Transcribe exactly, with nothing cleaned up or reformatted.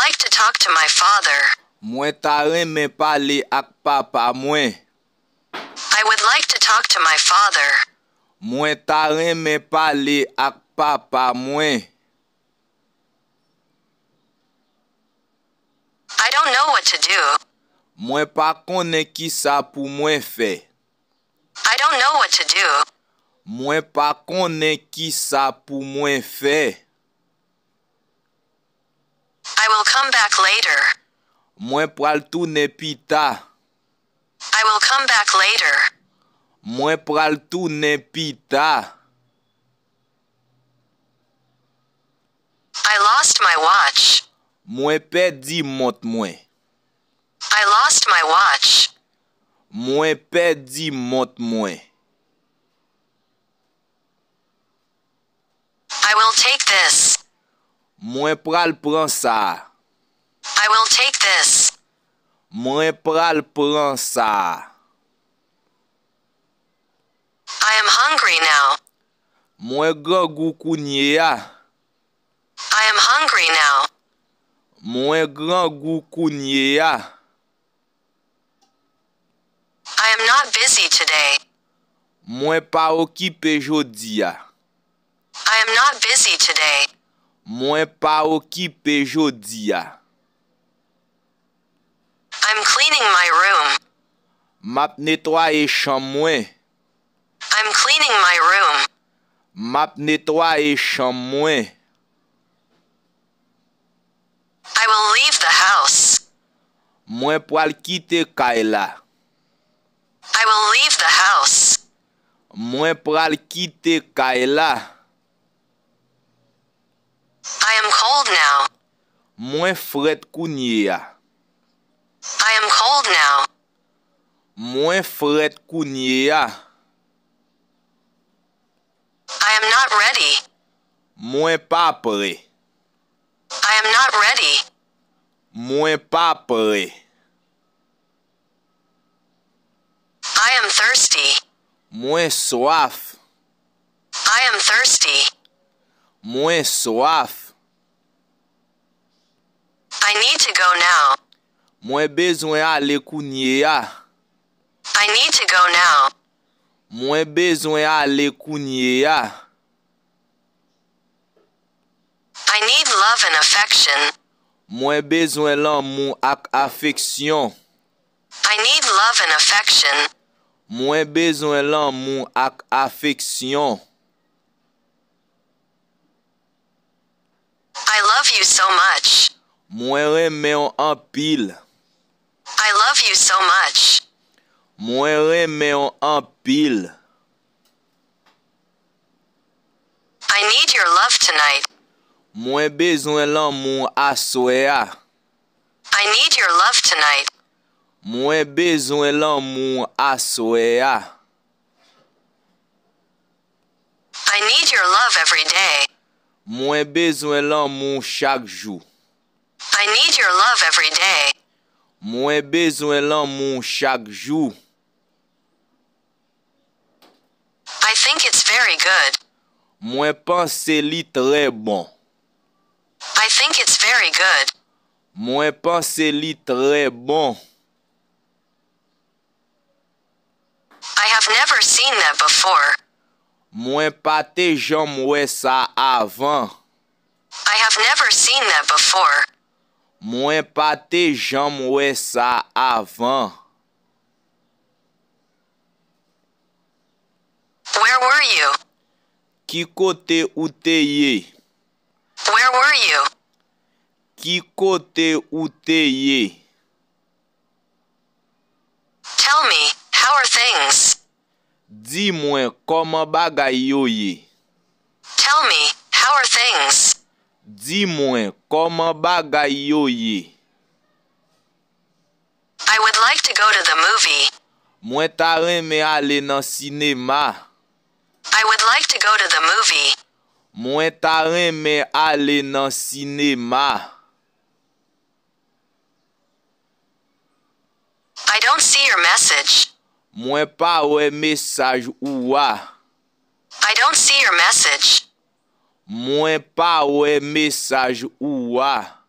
like to talk to my father. Mwen ta renmen pale ak papa mwen. I would like to talk to my father. Mwen ta renmen pale ak papa mwen. I don't know what to do. Mwen pa konnen kisa pou mwen fè. I don't know what to do. Mwen pa konnen kisa pou mwen fè. I will come back later. Mwen pral tounen pita. I will come back later. Mwen pral tounen pita. I lost my watch. Mwen pèdi mont mwen. I lost my watch. Mwen pèdi mont mwen. I will take this. Mwen pral pran sa a. I will take this. Mwen pral pran sa a. I am hungry now. Mwen grangou kounye a. I am hungry now. Mwen grangou kounye a. I am not busy today. Mwen pa okipe jodi a. I am not busy today. Mwen pa okipe jodi a. I'm cleaning my room. M ap netwaye chanm mwen. I'm cleaning my room. M ap netwaye chanm mwen. I will leave the house. Mwen pral kite kay la. I will leave the house. Mwen pral kite kay la. I am cold now. Mwen frèt kounye a. I am cold now. Mwen frèt kounye a. I am not ready. Mwen pa prè. I am not ready. Mwen pa prè. I am thirsty. Mwen swaf. I am thirsty. Mwen swaf. I need to go now. Mwen bezwen ale kounye a. I need to go now. Mwen bezwen ale kounye a. I need love and affection. Mwen bezwen lanmou ak afeksyon. I need love and affection. Mwen bezwen lanmou ak afeksyon. I love you so much. Mwen renmen w anpil. I love you so much. Mwen renmen w anpil. I need your love tonight. Mwen bezwen lanmou w aswè a. I need your love tonight. Mwen bezwen lanmou w aswè a. I need your love every day. Mwen bezwen lanmou w chak jou. I need your love every day. Mwen bezwen lanmou w chak jou. I think it's very good. Mwen panse li trè bon. I think it's very good. Mwen panse li trè bon. I have never seen that before. Mwen pa te janm wè sa avan. I have never seen that before. Mwen pa te janm wè sa avan. Where were you? Ki kote ou te ye? Where were you? Ki kote ou te ye? Tell me, how are things? Di mwen kòman bagay yo ye. Tell me, how are things? Di mwen kòman bagay yo ye. I would like to go to the movie. Mwen ta renmen ale nan sinema. I would like to go to the movie. Mwen ta renmen ale nan sinema. I don't see your message. Mwen pa wè mesaj ou a. I don't see your message. Mwen pa wè mesaj ou a.